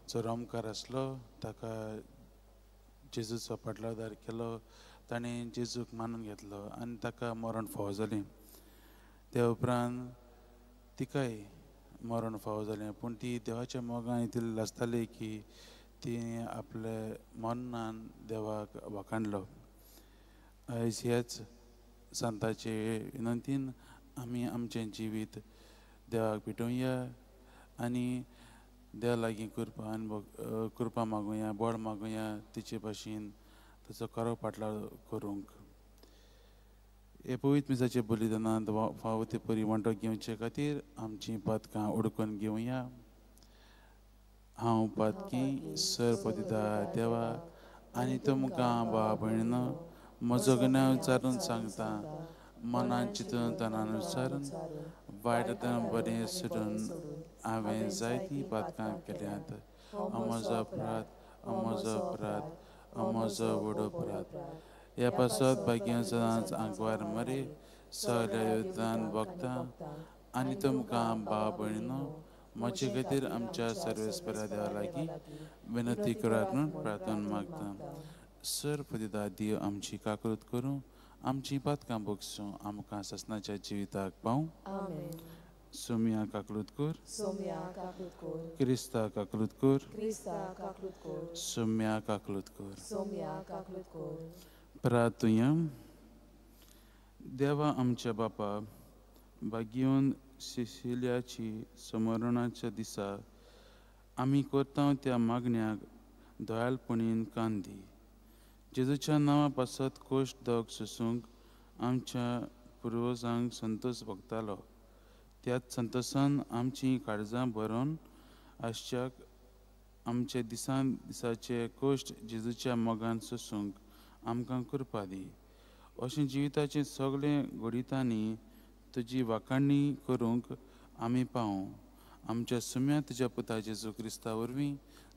जो रोमकार आसलो ताका जेजूचो पाटलादार केलो. ताणें जेजूक मानून घेतलो आनी ताका मरण फावो जालें. त्या उपरांत तिकाय मरण फावो जालें, पूण ती देवाच्या मोगान इतली लासताली की ती आपले मरणान देवाक वाखाणलो. आयज ह्याच सांताचे विनंतीन आमी आमचें जिवीत देवाक भेटोवया आनी देवा लागीं कृपा आनी कृपा मागुया, बळ मागुया तिचे भाशेन ताचो खरो पाटलाव करूंक. हे पवित्र मिसाचे बलिदानांत फावो ते परी वांटो घेवचे खातीर आमचीं पातकां उडकून घेवया. हांव पातकी सर पतिता देवा आनी तुमकां भाव भयणीनो म्हजो गुन्यांव विचारून सांगता, मनान चिंतून तनान विचारून वायट बरें सोडून हांवें जायतीं पातकां केल्यांत. म्हजो अपराध, म्हजो अपराध, म्हजो व्हड अपराध. ह्या पासत भाग्यां सदांच आंकवार मरे सगल्या युद्धान भोगता आनी तुमकां भाव भयणीनो म्हजे खातीर आमच्या सर्वेस्परा देवा लागीं विनंती करात म्हूण प्रार्थना मागता. सर पतिता देव आमची काकृत करूं, आमची पातकां भोगसूं, आमकां सासणाच्या जिविताक पावूं. सोम्या काकलूत कर, क्रिस्ता काकलूत कर, सोम्या काकलूत कर. प्रार्थुया. देवा आमच्या बापा, भाग्यवन सिसिलियाची समरणाच्या दिसा आमी करता त्या मागण्याक दयाळपणीन कान दी. जेजूच्या नांवा पासत कोश्ट दग सोसूंक आमच्या पुर्वजांक संतोष भोगतालो, त्याच संतोशान आमचीं काळजां भरोन आसच्याक आमचे दिसान दिसाचे कोश्ट जेजूच्या मोगान सोसूंक आमकां कृपा दी. अशें जिविताचे सगळे घडितांनी तुजी वाखाणणी करूंक आमी पावूं. आमच्या सुम्या तुज्या पुता जेजू क्रिस्ता वरवीं,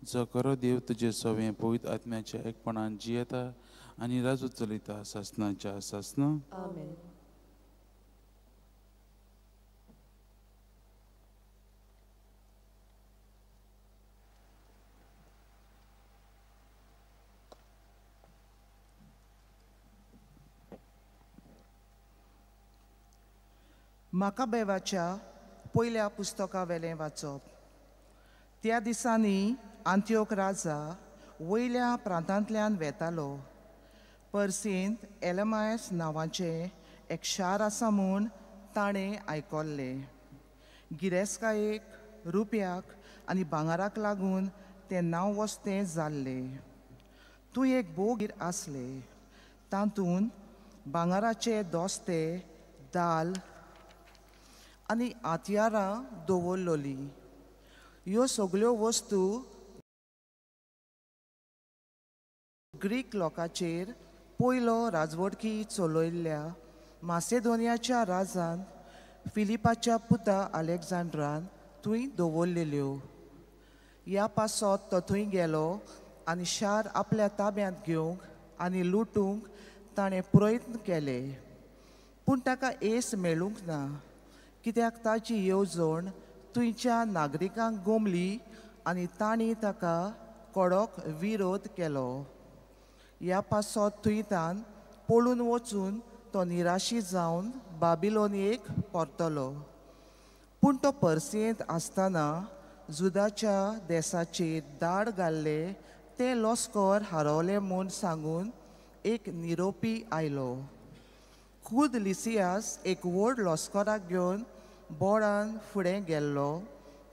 जो खरो देव तुजे सवें पवित्र आत्म्याच्या एकपणान जियेता आनी राजू चलयता सासणाच्या सासना. माकाबेवाच्या पयल्या पुस्तका वेलें वाचप. त्या दिसांनी आंत्योक राजा वयल्या प्रांतांतल्यान वेतालो. पर्सींत एलमायस नांवाचें एक शार आसा म्हूण ताणें आयकल्लें. गिरेस्कायेक, रुपयाक आनी भांगराक लागून तें नांव वस्तें जाल्लें. तूं एक बोगीर आसलें, तातूंत भांगराचे दोस्ते, दाल आनी हत्यारां दवरलोली. ह्यो सगळ्यो वस्तू ग्रीक लोकांचेर पयलो राजवटकी चलयल्ल्या मासेदोनियाच्या राजान फिलिपाच्या पुता अलेक्झांड्रान थंय दवरलेल्यो. ह्या पासत तो थंय गेलो आनी शार आपल्या ताब्यांत घेवंक आनी लुटूंक ताणें प्रयत्न केले, पूण ताका येस मेळूंक ना, कित्याक ताची येवजण थंयच्या नागरिकांक गोमली आनी तांणी ताका कडक विरोध केलो. ह्या पासत थंयतान पळून वचून तो निराशी जावन बाबिलोनियेक परतलो. पूण तो पर्सियेंत आसतना जुदाच्या देसाचेर दाड घाल्ले ते लश्कर हरवले म्हूण सांगून एक निरोपी आयलो. खूद लिसियास एक व्हड लश्कराक घेवन बोळान फुडें गेल्लो,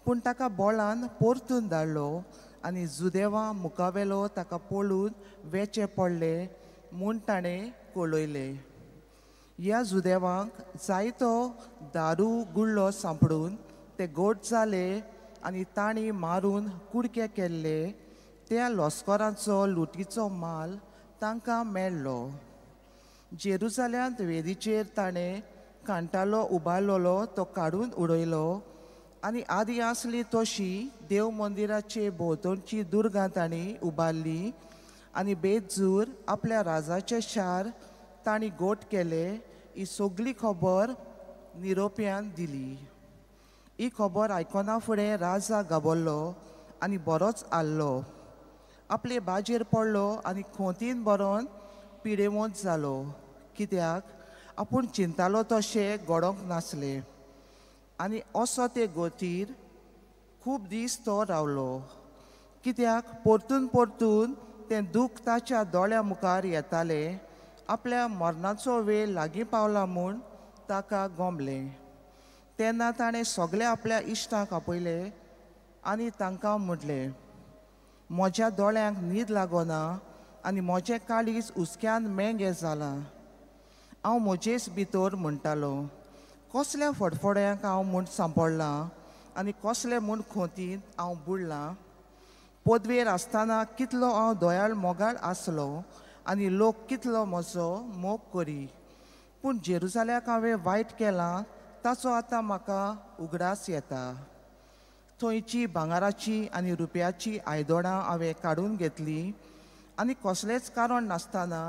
पूण ताका बोळान परतून धाडलो आनी जुदेवा मुखावेलो ताका पळून वेचें पडलें म्हूण ताणें कळयलें. ह्या जुदेवांक जायतो दारू गुळ्ळो सांपडून ते गोड जाले आनी तांणी मारून कुडके केल्ले त्या लश्कराचो लुटीचो माल तांकां मेळ्ळो. जेरुजाल्यांत वेदीचेर ताणें कांटालो उबारलेलो तो काडून उडयलो आनी आदी आसली तशी देव मंदिराचे भोंवतणची दुर्गां तांणी उबारली आनी बेतजूर आपल्या राजाचें शार तांणी गोट केलें. ही सगली खबर निरोप्यान दिली. ही खबर आयकना फुडें राजा घाबरलो आनी बरोच आल्लो. आपले बाजेर पडलो आनी खोंतीन बरोवन पिडेवंत जालो, कित्याक आपूण चिंतालो तशें घडोंक नासलें. आनी असो ते गोतीर खूब दीस तो रावलो, कित्याक परतून परतून तें दूख ताच्या दोळ्या मुखार येतालें. आपल्या मरणाचो वेळ लागीं पावला म्हूण ताका गोमलें. तेन्ना ताणें सगळ्या आपल्या इश्टांक आपयले आनी तांकां म्हटलें, म्हज्या दोळ्यांक न्हीद लागना आनी म्हजें काळीज हुसक्यान मेंगें जालां. हांव म्हजेच भितर म्हणटालो, कसल्या फडफड्यांक हांव म्हूण सांपडलां आनी कसलें म्हूण खोंतींत हांव बुडलां. पदवेर आसतना कितलो हांव दयाळ मोगाळ आसलो आनी लोक कितलो म्हजो मोग करी, पूण जेरुजाल्याक हांवें वायट केलां ताचो आतां म्हाका उगडास येता. थंयची भांगराची आनी रुपयाची आयदोणां हांवें काडून घेतली आनी कसलेंच कारण नासतना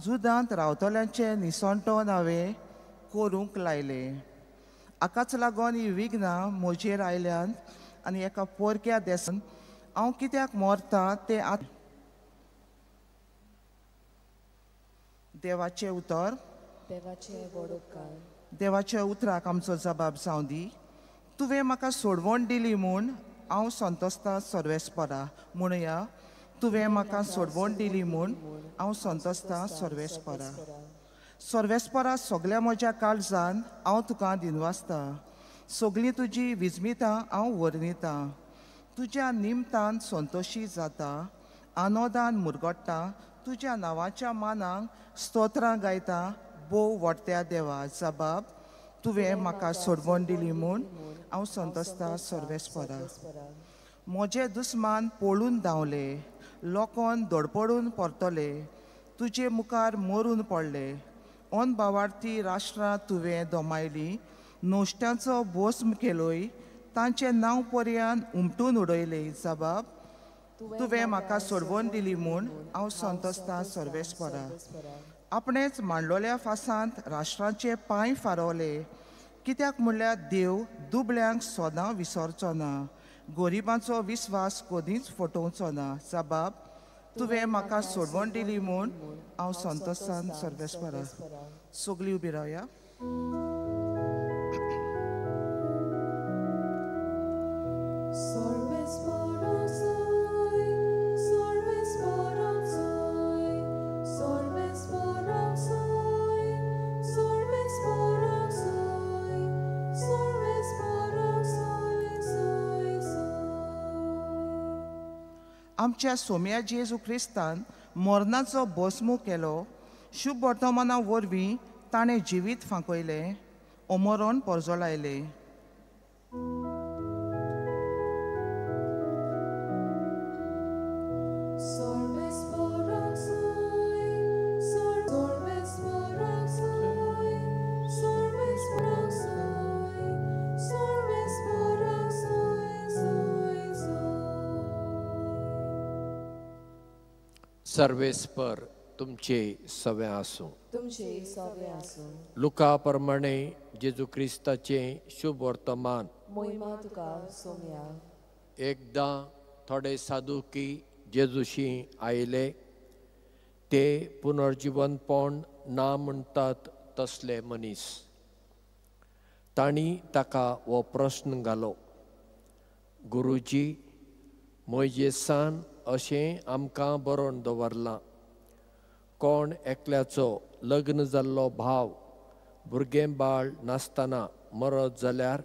जुदांत रावतल्यांचें निसणटण हांवें करूंक लायलें. हाकाच लागून ही विघ्नां म्हजेर आयल्यांत आनी एका पोरक्या देसान हांव कित्याक मरता तें आतां. देवाचें उतर. देवाच्या उतराक आमचो जबाब जावं दी. तुवें म्हाका सोडवण दिली म्हूण हांव संतोसता सर्वेस्परा. म्हणया, तुवें म्हाका सोडवण दिली म्हूण हांव संतोसता सर्वेस्परा. सर्वेस्परा, सगल्या म्हज्या काळजान हांव तुका दिनवासता. सगळीं तुजी विजमितां हांव वर्णितां. तुज्या निमतान संतोशी जाता, आनोदान मुरगट्टा. तुज्या नांवाच्या मानाक स्तोत्रां गायता. भोव व्हडत्या देवा, जबाब तुवें म्हाका सोडवण दिली म्हूण हांव संतोसता सर्वेस्परा. म्हजे दुस्मान पळून धांवले, लोकोन धडपडून परतले, तुजे मुखार मरून पडले. अनभावार्थी राष्ट्रां तुवें दोमायली, नोश्ट्यांचो भोस्म केलोय, तांचें नांव पर्यान उमटून उडयलें. जबाब तुवें म्हाका सोडवण दिली म्हूण हांव संतोसता सर्वेस्परा. आपणेच मांडलोल्या फासांत राष्ट्रांचे पांय फारवले, कित्याक म्हणल्यार देव दुबळ्यांक सदां विसरचो ना, गरिबांचो विस्वास कदींच फटोवचो ना. जबाब तुवें म्हाका सोडवण दिली म्हूण हांव संतोसान सर्वेस्परा. सगळीं उबी रावया. आमच्या सोम्या जेजू क्रिस्तान मरणाचो भस्मू केलो. शुभ वर्तमाना वरवीं ताणें जिवीत फांकयलें, अमरण परजळायलें. सर्वेस्पर तुमचे सवे आसूं. तुमचे सवे आसूं. लुका प्रमाणे जेजू क्रिस्ताचें शुभ वर्तमान. मोहिमा तुका सोम्या. एकदां थोडे साधुकी जेजूशी आयले, ते पुनर्जिवनपण ना म्हणटात तसले मनीस. तांणी ताका हो प्रस्न घालो, गुरुजी, मोयजेसान अशें आमकां बरोवन दवरलां, कोण एकल्याचो लग्न जाल्लो भाव भुरगें बाळ नासतना मरत जाल्यार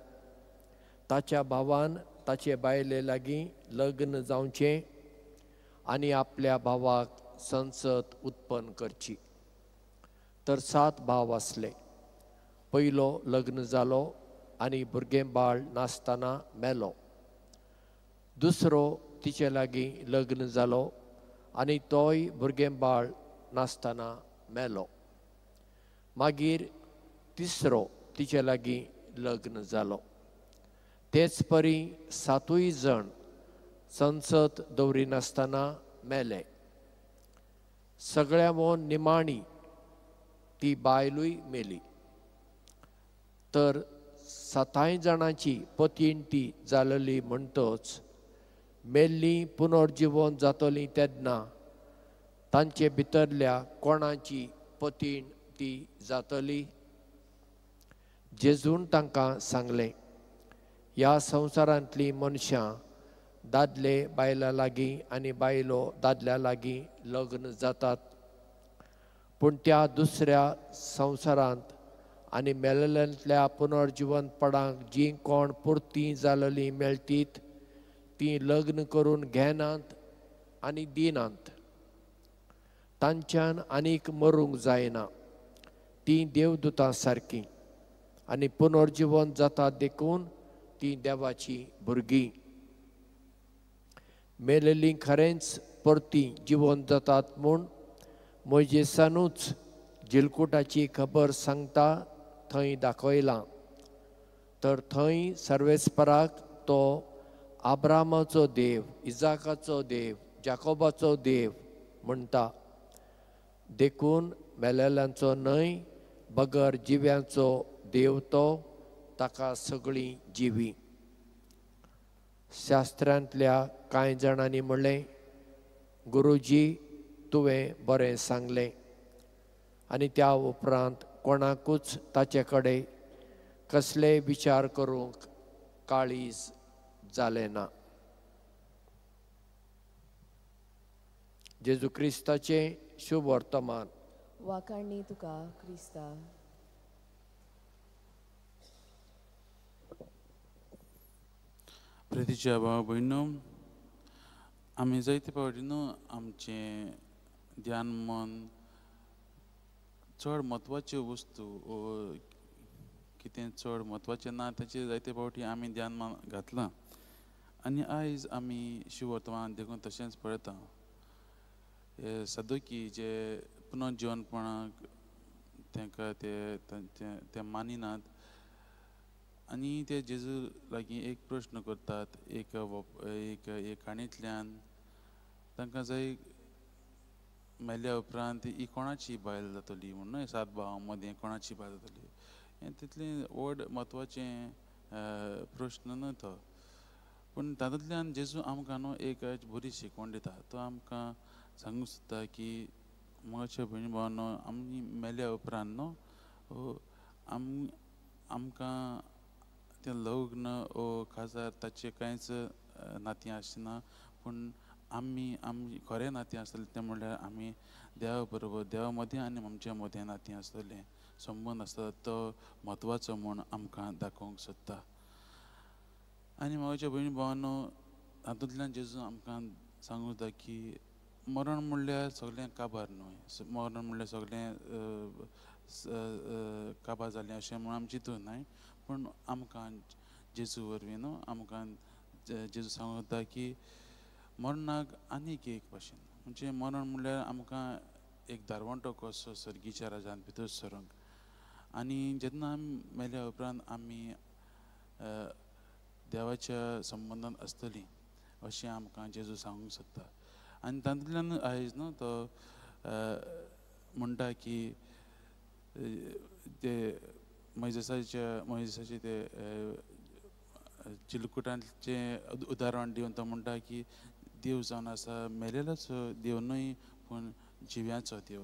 ताच्या भावान ताचे बायले लागीं लग्न जावचें आनी आपल्या भावाक संसद उत्पन्न करची. तर 7 भाव आसले. पयलो लग्न जालो आनी भुरगें बाळ नासतना मेलो. दुसरो तिचे लागीं लग्न जालो आनी तोय भुरगें बाळ नासतना मेलो. मागीर तिसरो तिचे लागीं लग्न जालो. तेच परी 7 जण संसद दवरिनासतना मेले. सगळ्या वोन निमाणी ती बायलूय मेली. तर 7 जाणांची पतीण ती जालेली म्हणटच मेल्लीं पुनर्जिवन जातलीं तेन्ना तांचे भितरल्या कोणाची पतीण ती जातली? जेजून तांकां सांगलें, ह्या संवसारांतलीं मनशां दादले बायलां लागीं आनी बायलो दादल्या लागीं लग्न जातात, पूण त्या दुसऱ्या संवसारांत आनी मेलेल्यांतल्या पुनर्जिवनपणाक जीं कोण पुरतीं जालेलीं मेळटीत तीं लग्न करून घेनात आनी दिनात. तांच्यान आनीक मरूंक जायना, तीं देवदूतां सारकीं आनी पुनर्जिवन जाता देखून तीं देवाचीं भुरगीं. मेलेलीं खरेंच परतीं जिवन जातात म्हूण मोयजेसानूच जिलकुटाची खबर सांगता थंय दाखयलां. तर थंय सर्वेस्पराक तो आब्रामाचो देव, इजाकाचो देव, जाकोबाचो देव म्हणटा. देखून मेलेल्यांचो न्हय बगर जिव्यांचो देव तो, ताका सगळीं जिवी. शास्त्रांतल्या कांय जाणांनी म्हणलें, गुरुजी तुवें बरें सांगलें. आनी त्या उपरांत कोणाकूच ताचे कडेन कसलेय विचार करूंक काळीज जालें ना. जेजू क्रिस्ताचें शुभ वर्तमान. वाखाणणी तुका क्रिस्ता. प्रितीच्या भाव भयणो, आमी जायते फावटी न्हू आमचें ध्यान मन चड म्हत्वाच्यो वस्तू कितें चड म्हत्वाचें ना ताचेर जायते फावटी आमी ध्यान मन घातलां. आनी आयज आमी शिववर्तमान देखून तशेंच पळयता हे सदोकी जे पुनर्जिवनपणाक तांकां ते तांचे ते मानिनात आनी ते जेजू लागीं एक प्रश्न करतात एक एक एक काणयेंतल्यान तांकां जाय मेल्या उपरांत ही कोणाची बायल जातली म्हूण न्हय, सात भावां मदीं कोणाची बायल जातली, हें तितलें व्हड म्हत्वाचें प्रश्न न्हय तो. पूण तातूंतल्यान जेजू आमकां न्हू एक बरी शिकवण दिता. तो आमकां सांगूंक सोदता की म्हज्या भयणी भावांनो, आमी मेल्या उपरांत न्हू आमकां तें लग्न ओ काजार ताचें कांयच नातें आसना, पूण आमी आमी खरें नातें आसतलें तें म्हणल्यार आमी देवा बरोबर, देवा मदीं आनी आमच्या मदीं नातें आसतलें, संबंद आसता तो म्हत्वाचो म्हूण आमकां दाखोवंक सोदता. आनी म्हज्या भयणी भावांनो, हातूंतल्यान जेजू आमकां सांगूंक सोदता की मरण म्हणल्यार सगळें काबार न्हय, मरण म्हणल्यार सगळें काबार जालें अशें म्हूण आमी चिंतूं न्हय, पूण आमकां जेजू वरवीं न्हू आमकां जेजू सांगूंक सोदता की मरणाक आनीक एक भाशेन म्हणजे मरण म्हणल्यार आमकां एक दारवंटो कसो सर्गीच्या राजान भितर सरूंक. आनी जेन्ना आमी मेल्या उपरांत आमी देवाच्या संबंदान आसतलीं अशें आमकां जेजू सांगूंक सोदता. आनी तातूंतल्यान आयज न्हू तो म्हणटा की ते मोयजेसाचे ते चिलकुटांचें उदाहरण दिवन तो म्हणटा की देव जावन आसा मेलेलोचो देव न्हय पूण जिव्याचो देव,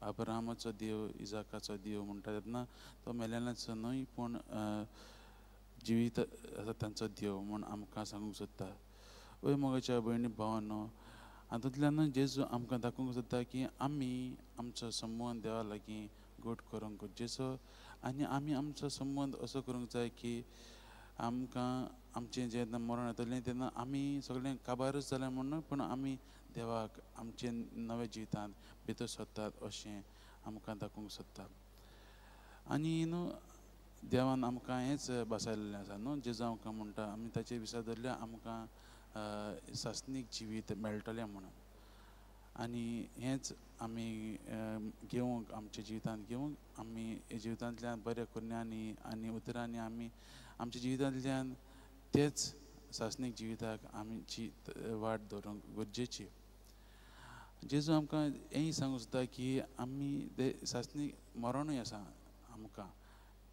अब्राहामाचो देव, इजाकाचो देव म्हणटा तेन्ना तो मेलेल्याचो न्हय पूण जिवीत आसा तांचो देव म्हूण आमकां सांगूंक सोदता. वय मोगाच्या भयणी भावांनो, हातूंतल्यान जेजू आमकां दाखोवंक सोदता की आमी आमचो संबंद देवा लागीं घट करूंक गरजेचो आनी आमी आमचो संबंद असो करूंक जाय की आमकां आमचें जेन्ना मरण येतलें तेन्ना आमी सगळें काबारूच जालें म्हूण न्हय, पूण आमी देवाक आमचे नव्या जिवितांत भितर सोदतात अशें आमकां दाखोवंक सोदता. आनी न्हू देवान आमकां हेंच भासायलेलें आसा न्हू, जेजू आमकां म्हणटा आमी ताचेर विस्वास दवरल्यार आमकां सासणीक जिवीत मेळटलें म्हणून. आनी हेंच आमी घेवंक आमच्या जिवितांत घेवंक आमी जिवितांतल्यान बऱ्या करण्यांनी आनी उतरांनी आमी आमच्या जिवितांतल्यान तेच सासणीक जिविताक आमची वाट दवरूंक गरजेची. जेजू आमकां हेंय सांगूंक सोदता की आमी ते सासणीक मरणूय आसा आमकां,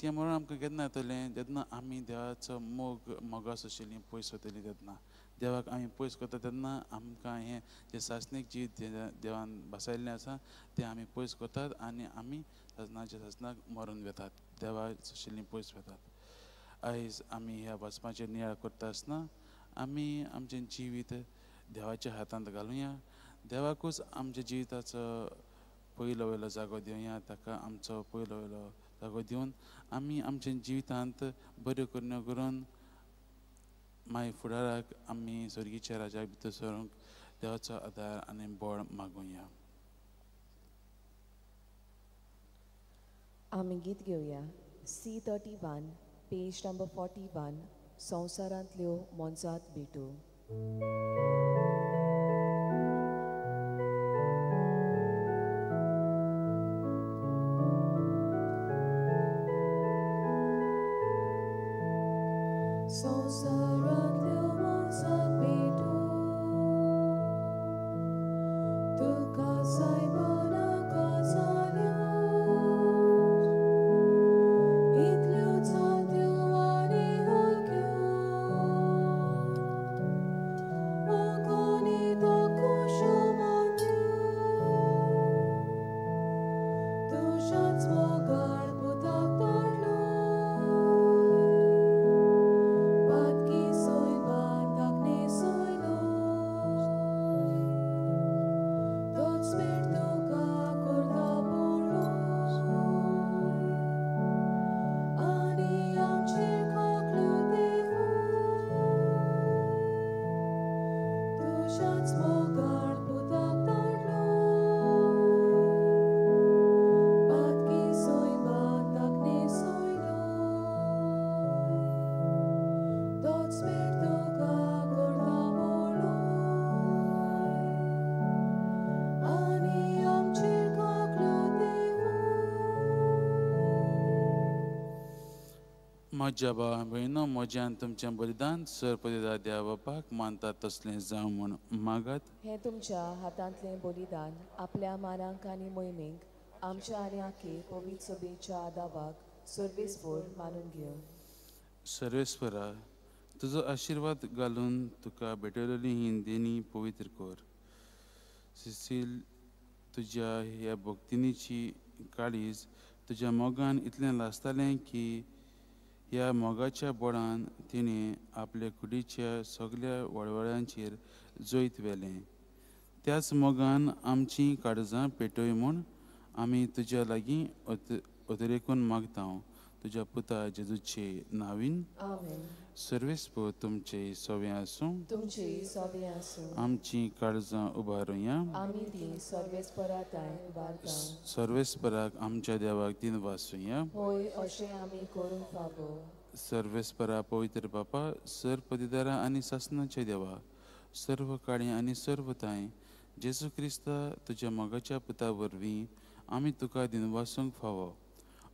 तें मरण आमकां केन्ना येतलें जेन्ना आमी देवाचो मोग मोगास आशिल्लीं पयस वतलीं तेन्ना, देवाक आमी पयस करता तेन्ना आमकां हें जें सासणीक जिवीत देवान बसयल्लें आसा तें आमी पयस करतात आनी आमी सासणाच्या सासणाक मरून वेतात, देवा सुशिल्लीं पयस वेतात. आयज आमी ह्या वाचपाचेर नियाळ करता आसतना आमी आमचें जिवीत देवाच्या हातांत घालुया, देवाकूच आमच्या जिविताचो पयलो वयलो जागो दिवया, ताका आमचो पयलो वयलो जागो दिवन आमी आमच्या जिवितांत बऱ्यो करण्यो करून मागीर फुडाराक आमी स्वर्गीच्या राजाक भितर सरूंक देवाचो आदार आनी बळ मागुया. आमी गीत घेवया C31 page number 41 संवसारांतल्यो मोनजात भेटू. संवसारांतल्यो मोनजात भेटू तुका सायबा नाका जाल्यो इतल्यो जात्यो आनी हलक्यो मोगानी दाखोवश्यो मानल्यो तुज्याच मोगाळ पुताक धाडलो पातकी सोयमान ताकने सोयलो तोच मेळ तुका करता पडलो आनी आमचेर खाकलो देवू तुज्याच मोगाळ पुताक धाडलो पातकी सोयमान ताकने सोयलो तोच मेळ तुका करता पडलो आनी आमचेर खाकलो देवू. म्हज्या भावा भयणो, म्हज्यान तुमचें बलिदान सर पदिदा देवा बापाक मानतात तसलें जावं म्हूण मागात. हें तुमच्या हातांतलें बलिदान आपल्या मानांक आनी मोहिमेक आमच्या आनी आखे पवित्र सभेच्या आदावाक सर्वेस्पोर मानून घेवं. सर्वेस्परा, तुजो आशिर्वाद घालून तुका भेटयलेली ही देणी पवित्र कर. सिसील, तुज्या ह्या भक्तिनीची काळीज तुज्या मोगान इतलें लासतालें की ह्या मोगाच्या बळान तिणें आपल्या कुडीच्या सगल्या वळवळ्यांचेर जैत व्हेलें. त्याच मोगान आमचीं काळजां पेटय म्हूण आमी तुज्या लागीं अतिरेकून मागता, तुज्या पुता जेजूचे नांवीन. आमेन. सर्वेस्पोर तुमचे सवे आसूं. तुमची सोबे आसूं. आमचीं काळजां उबारुया. आमी ती सर्वेस्परा तांय उबारता. सर्वेस्पराक आमच्या देवाक दिन वासुया. होय, अशें आमी करूंक फावो. सर्वेस्परा पवित्र बापा, सर पदिदारा आनी सासणाच्या देवा, सर्व काळी आनी सर्व तांय जेजू क्रिस्ता तुज्या मोगाच्या पुता वरवीं आमी तुका दिनवासूंक फावो.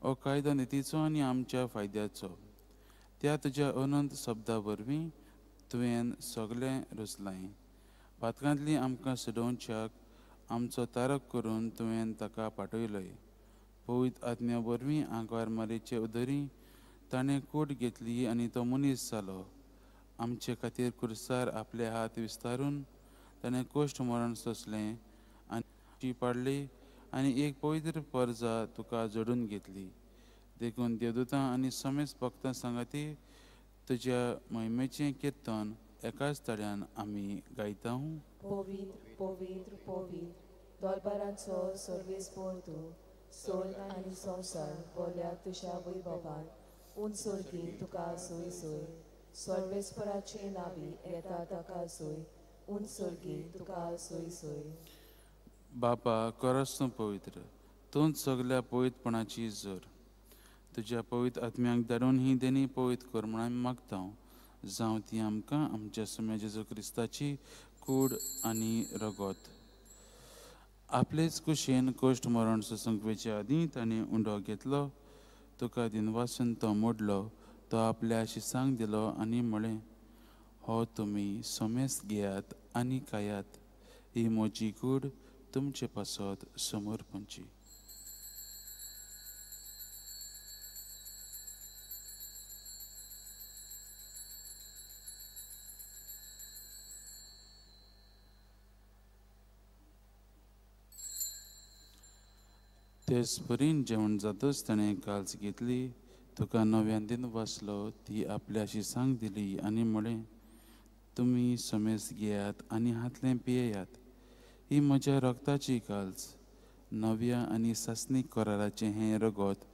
हो कायदो नितीचो आनी आमच्या फायद्याचो. त्या तुज्या अनंत शब्दा वरवीं तुवें सगळें रचलां. पातकांतली आमकां सोडोवच्याक आमचो तारक करून तुवें ताका पाठयलोय. पवित्र आत्म्या वरवीं आंकवार मारेचे उदरी ताणें कूड घेतली आनी तो मनीस जालो. आमचे खातीर कुर्सार आपले हात विस्तारून ताणें कोश्ट मरण सोंसलें आनी पाडली आनी एक पवित्र परजा तुका जोडून घेतली. देखून देवदूतां आनी समेस्त भक्तां सांगाती तुज्या महिमेचें किर्तन एकाच ताळ्यान आमी गायता. पवित्र पवित्र पवित्र दरबारांचो सर्वेस्पोर तूं, सोर्ग आनी संवसार बोल्या तुज्या वैभवान. उंच सोर्गी तुका सोय सोय, सर्वेस्पराचे नावी येता ताका सोय, उंच सोर्गी तुका सोय सोय. बापा, करस तूं पवित्र, तूंच सगल्या पवित्रपणाची जोर. तुज्या पवित्र आत्म्याक धाडून ही देणी पवित्र कर म्हूण आमी मागता. जावं ती आमकां आमच्या सुम्या जेजू क्रिस्ताची कूड आनी रगत. आपलेच कुशेन कोश्ट मरण सोसूंक वेचे आदीं ताणें उंडो घेतलो, तुका दिनवासून तो मोडलो, तो आपल्या शिसांक दिलो आनी म्हळें, हो तुमी समेस्त घेयात आनी खायात, ही म्हजी कूड तुमचे पासत समर्पणची. तेच परीन जेवण जातच ताणें काल्स घेतली, तुका नव्यान दिन वाचलो, ती आपल्या शिसांक दिली आनी म्हळें, तुमी समेस घेयात आनी हातलें पियेयात. ही म्हज्या रगताची काल्स, नव्या आनी सासणीक कराराचें हें रगत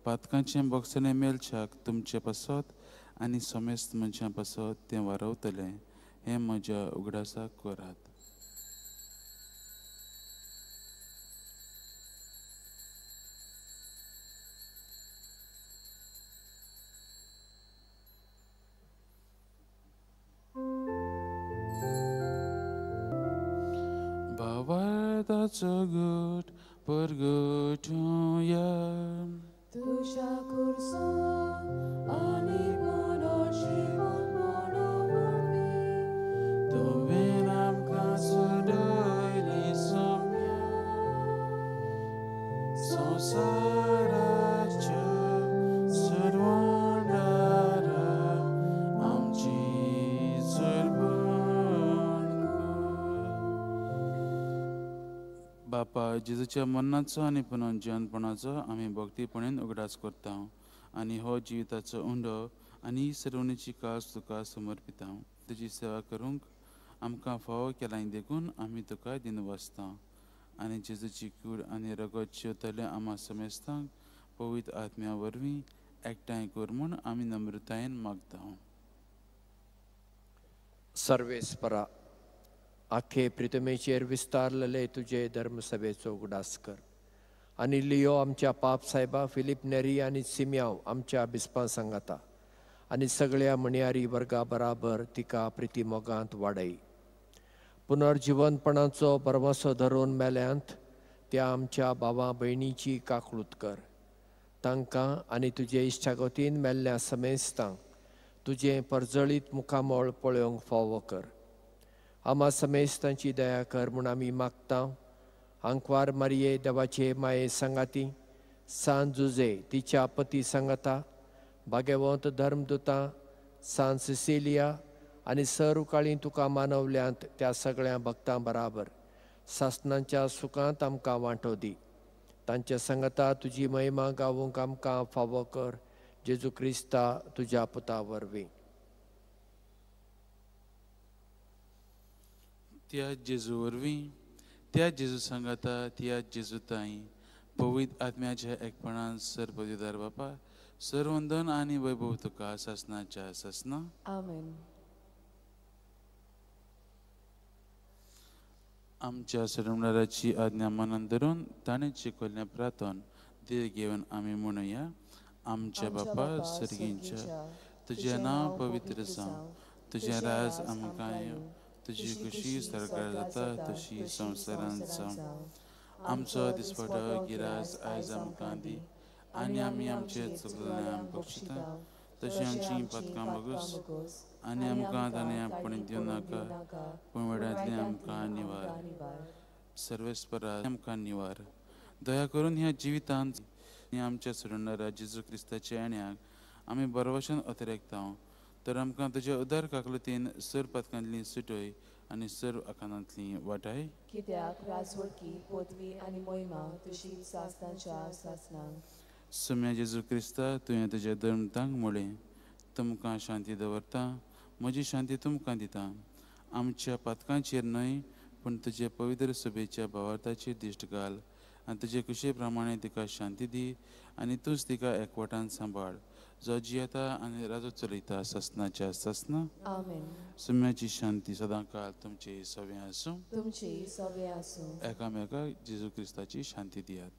पातकांचें बक्षणें मेळच्याक तुमचे पासत आनी समेस्त मनशां पासत तें वारवतलें. हें म्हज्या उगडासाक करात. भावार्थाचो गट परगटुया. तुज्या खुर्सा आनी पुनर्जीवन म्हणोवपी तुवें आमकां सोडयली सोम्या संवसाराच्या सर्वणारा आमची सर्वण. बापा, जेजूच्या मरणाचो आनी पुनर्जीवनपणाचो आमी भक्तीपणान उगडास करता आनी हो जिविताचो उंडो आनी सरवणेची कास तुका समर्पिता. तुजी सेवा करूंक आमकां फावो केलाय देखून आमी तुका दिनवासता आनी जेजूची कूड आनी रगत शिंवतले आमा समेस्तांक पवित्र आत्म्या वरवीं एकठांय कर म्हूण आमी नम्रतायेन मागता. सर्वेस्परा, आखे प्रितमेचेर विस्तारलेले तुजे धर्मसभेचो उगडास कर आनी लियो आमच्या पाप सायबा फिलीप नेरी आनी सिम्याव आमच्या बिस्पां सांगाता आनी सगळ्या म्हणयारी वर्गा बराबर तिका प्रिती मोगांत वाडय. पुनर्जिवनपणाचो भरवंसो धरून मेल्यांत त्या आमच्या भावा भयणीची काकळूत कर. तांकां आनी तुजे इश्टागतीन मेल्ल्या समेस्तांक तुजें परजळीत मुखामळ पळोवंक फावो कर. आमा समेस्तांची दया कर म्हूण आमी मागता. आंकवार मारये देवाचे माये सांगाती, सान जुजे तिच्या पती सांगाता, भाग्यवंत धर्मदुतां सान सिसिलिया आनी सर उकाळी तुका मानवल्यांत त्या सगळ्या भक्तां बराबर सासनांच्या सुखांत आमकां वांटो दी. तांच्या सांगाता तुजी महिमा गावूंक आमकां फावो कर, जेजू क्रिस्ता तुज्या पुता वरवीं. त्या जेजू वरवीं, त्या जेजू सांगाता, त्या जेजू ताई पवित्र आत्म्याच्या एकपणान सर्वदिदार बापा सर्वंदन आनी वैभव तुका सासनाच्या सासना. आमेन. आमच्या सरमणाराची आज्ञा मनान धरून ताणें शिकयल्लें प्रार्थन धीर घेवन आमी म्हणुया. आमच्या बापा सर्गींच्या, तुजें नांव पवित्र जावं, तुजें राज आमकां येवं, तुजी खुशी सरकार जाता तशी संवसारांत जावं. आमचो दिसपटो गिराज आयज आमकां दी आनी आमी आमचे चुकल्यां बक्षिता तशी आमची पदकां बगूस आनी आमकां ताणें आपणे दिवं नाका, पूण वेड्यांतलें आमकां निवार. सर्वेस्परा आमकां निवार. दया करून ह्या जिवितांत आमच्या सुरणारा जेजू क्रिस्ताच्या येण्याक आमी बरवशान अतिरेकता, तर आमकां तुज्या उदार काकलतीन सर पदकांतली सुटय आनी सर्व आकानांतली वाटाय. कित्याक राजवडकी पदवी आनी महिमा तुजी सासनाच्या सासनाक. सोम्या जेजू क्रिस्ता, तुवें तुज्या धर्मतांक म्हळें, तुमकां शांती दवरता, म्हजी शांती तुमकां दिता. आमच्या पातकांचेर न्हय पूण तुजे पवित्र सभेच्या भावार्थाचेर दिश्ट घाल आनी तुजे कुशे प्रमाणे तिका शांती दी आनी तूंच तिका एकवटान सांबाळ, जो जियेता आनी राजो चलयता सासनाच्या सासना. आमेन. सुम्याची शांती सदांकाळ तुमचे सवे आसूं, तुमचे सवे आसूं. एकामेकाक जेजू क्रिस्ताची शांती दियात.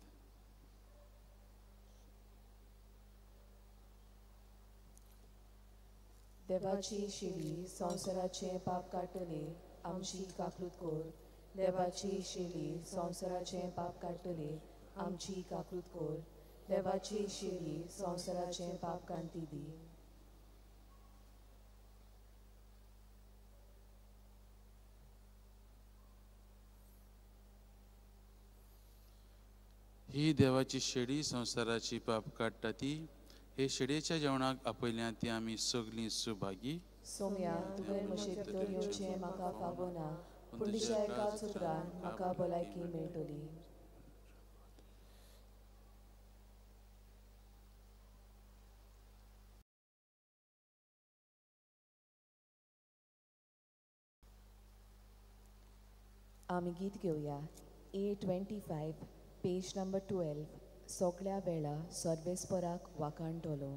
देवाची शिली संवसाराचें पाप काडटली आमची काकलूत कर. देवाची शिली संवसाराचें पाप काडटली आमची काकलूत कर. देवाची शिली संवसाराचें पाप कांती दी. ही देवाची शेडी संवसाराची पाप काडटा ती हे शेडयेच्या जेवणाक आपयल्या ती आमी सगळीं सुभागी. सोम्या, तुवें म्हजे भितर येवचें म्हाका फावना, पूण तुज्या एकाच उतरान म्हाका भलायकी मेळटली. आमी गीत घेवया A25 page number 12 सगळ्या वेळा सर्वेस्पराक वाखाणटलो.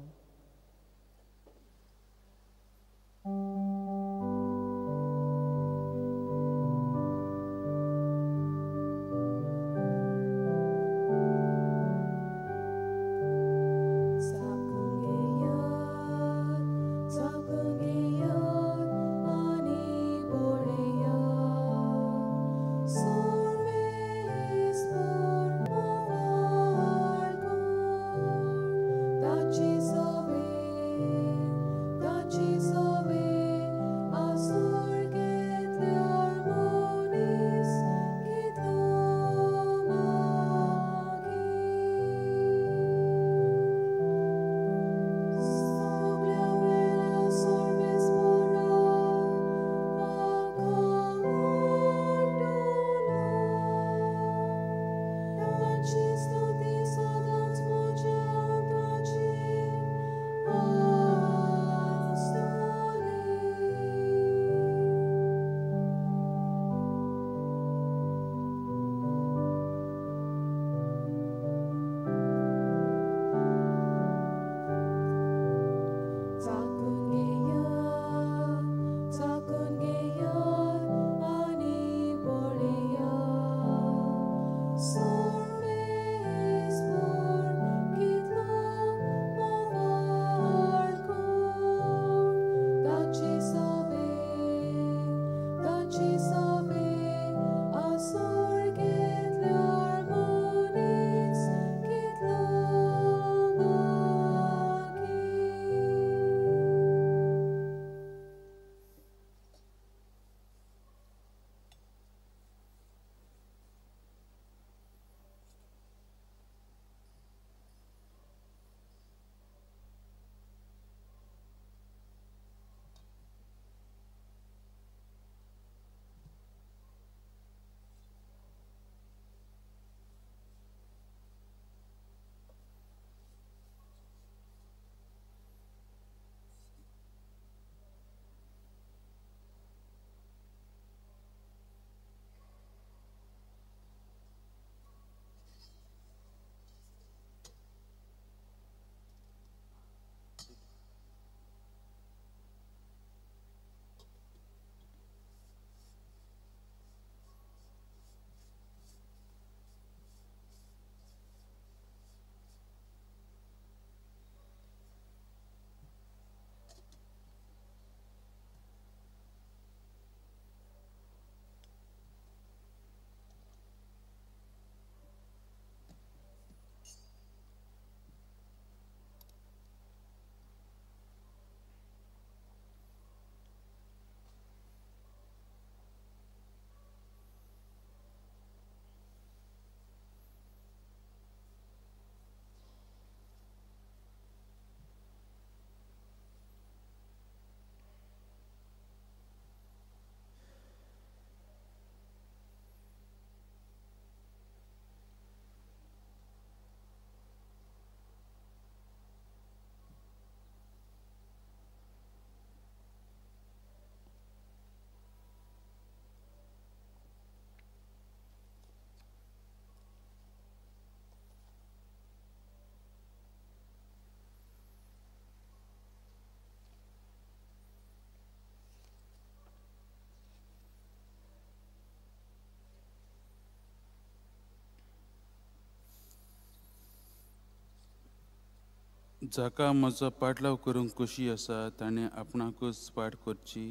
जाका म्हजो पाटलाव करूंक खोशी आसा ताणें आपणाकूच पाट करची,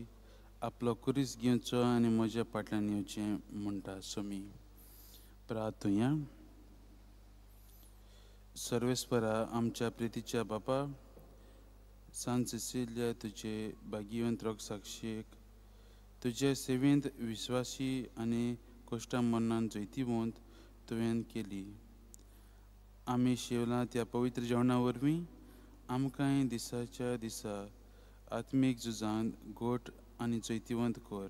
आपलो कुरीस घेवचो आनी म्हज्या फाटल्यान येवचें म्हणटा स्वामी. प्रार्थुया. सर्वेस्परा आमच्या प्रितीच्या बापा, सांत सिसिलिया तुजे भाग्यवंत रोगसाक्षीक तुजे सेवेंत विश्वासी आनी कश्टां मरणान जैतिवंत तुवें केली. आमी शेवला त्या पवित्र जेवणा वरवीं आमकांय दिसाच्या दिसा आत्मीक झुजांत गोट आनी जैतिवंत कर,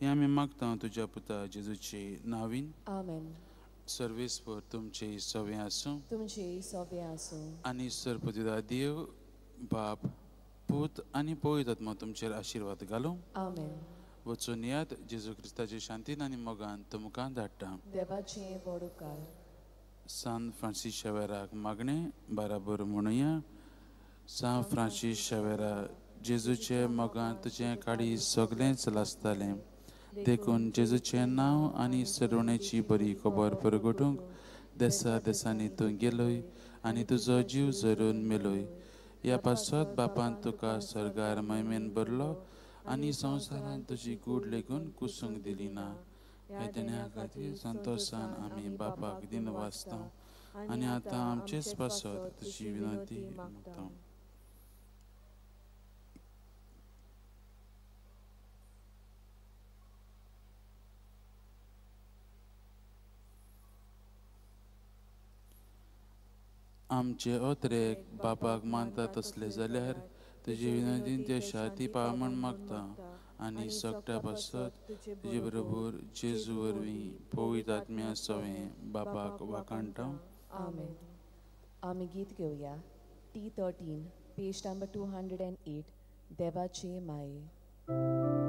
हें आमी मागता तुज्या पुता जेजूचे नांवीन. आमेन. सर्वेस्पर तुमचे सवे आसूं, तुमचे सवे आसूं. आनी सर्वपतिदा देव बाप पूत आनी पवित्र आत्मा तुमचेर आशिर्वाद घालूं. आमेन. वचून यात. जेजू क्रिस्ताचे शांतीन आनी मोगान तुमकां धाडटा. देवाचे व्हड उपकार. सान फ्रांसीस शेवेराक मागणें बाराबर म्हणुया. सान फ्रांसीस शेवेरा, जेजूचे मोगान तुजें काळीज सगळेंच लासतालें, देखून जेजूचें नांव आनी सरवणेची बरी खबर परगटूंक देसा देसांनी तूं गेलोय आनी तुजो जीव जरून मेलोय. ह्या पासत बापान तुका सर्गार महिमेन भरलो आनी संवसारांत तुजी कूड लेगून कुसूंक दिली ना. ह्या देण्या खातीर संतोशान आमी बापाक दिन वाचता आनी आतां आमचेच पासत तुजी विनंती मागता. आमचे अत्रेक बापाक मानता तसले जाल्यार तुजे विनंतीन ते शांती पाव म्हण मागता आनी सगट्या पासत तुजे बरोबर जेजू वरवीं पवित्र आत्म्या सवें बापाक वाखाणटा. आमेन. आमी गीत घेवया T 13 page number 208 देवाचे माये.